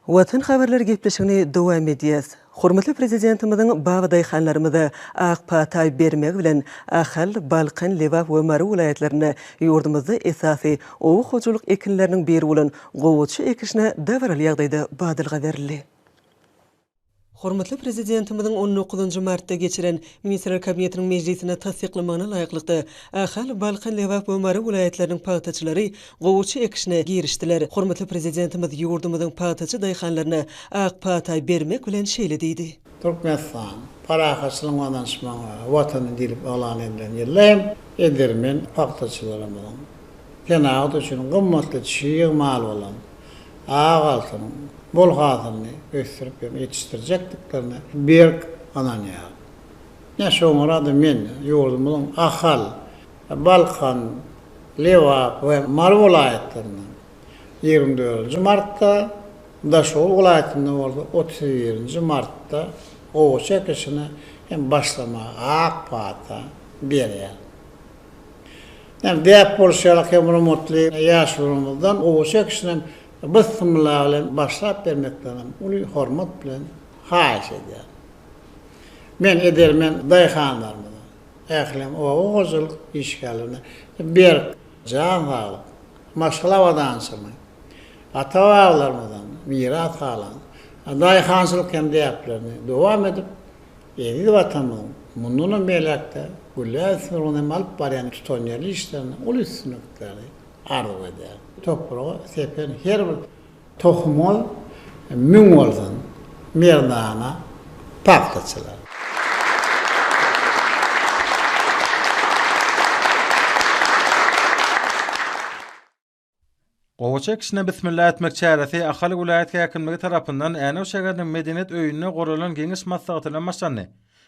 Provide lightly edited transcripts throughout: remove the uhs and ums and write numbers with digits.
Watan habarlary gepleşigini dowam edýäs. Hormatly Prezidentimiziň babadaýhanlarymyza ak pata bermegi bilen Ahal, Balkan, Lebap we Mary welaýatlarynda ýurdumyzda esasy oba hojalyk ekinleriniň biri bolan gowaça ekişine dabaraly ýagdaýda badalga berildi. Hormatly Prezidentimiziň on dokuzynjy martda geçiren Ministrler Kabinetiniň mejlisinde tassyklamagyna laýyklykda, Ahal, Balkan, Lebap we Mary welaýatlarynyň pagtaçylary gowaça ekişine girişdiler. Hormatly Prezidentimiz ýurdumyzyň pagtaçy daýhanlaryna ak pata bermek bilen şeýle diýdi. Türkmenistan, parahatçylygyň we ynanyşmagyň Watany diýlip yglan edilen ýylda hem edermen pagtaçylarymyzyň senagat üçin gymmatly çig mal bolan ak altynyň bol hasylyny ösdürip hem ýetişdirjekdiklerine berk ynanýaryn. Ine, şoňa görä-de men ýurdumyzyň Ahal, Balkan, Lebap we Mary welaýatlarynda 24-nji martda, Daşoguz welaýatynda bolsa 31-nji martda gowaça ekişine hem başlamaga ak pata berýär. Ýagny däp bolşy ýaly hem hormatly ýaşulymyzdan gowaça ekişinem bysmylla bilen başlap bermeklerini uly hormat bilen haýyş edýärin. Men edermen daýhanlarymyza, ähli oba hojalyk işgärlerine berk jan saglyk, maşgala abadançylygyny, ata-babalarymyzdan miras galan daýhançylyk hem däplerini dowam edip, Eziz Watanymyzyň mundanam beýläk-de gülläp ösmegini hem alyp barýan tutanýerli işlerinde uly üstünlikleri arzuw edýärin. Topraga sepen her bir tohumyňyz müň bolsun, merdana pagtaçylar! Gowaça ekişine bismilla etmek çäresi Ahal welaýat häkimligi tarapyndan Änew şäheriniň Medeniýet öýünde guralan geňeş maslahaty bilen başlandy.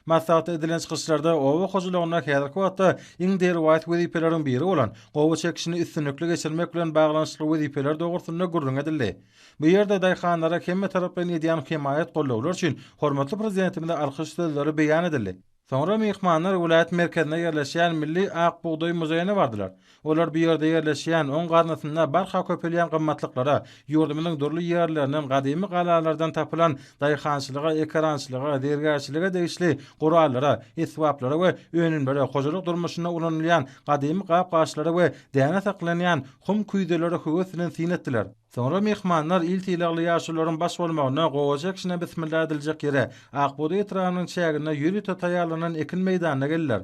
Maslahatda edilen çykyşlarda oba hojalygynda häzirki wagtda iň derwaýys wezipeleriň biri bolan gowaça ekişini üstünlikli geçirmek bilen baglanyşykly wezipeler dogrusynda gürrüň edildi. Bu ýerde daýhanlara hemmetaraplaýyn edýän hemaýat-goldawlary üçin hormatly Prezidentimize alkyş sözleri beýan edildi. Soňra myhmanlar welaýat merkezinde ýerleşýän Milli ak bugdaý muzeýine bardylar. Olar bu ýerde ýerleşýän, oň gaznasynda barha köpelýän gymmatlyklara, ýurdumyzyň dürli ýerlerinden, gadymy galalardan tapylan daýhançylyga, ekerançylyga, zergärçilige degişli gurallara, esbaplara we önümlere, hojalyk durmuşynda ulanylýan gadymy gap-gaçlara we däne saklanýan hum küýzelere höwes bilen syn etdiler. Soňra myhmanlar il sylagly ýaşulularyň baş bolmagynda gowaça ekişine bismilla ediljek ýere, Akbugdaý etrabynyň çäginde ýörite taýýarlanan ekin meýdanyna geldiler.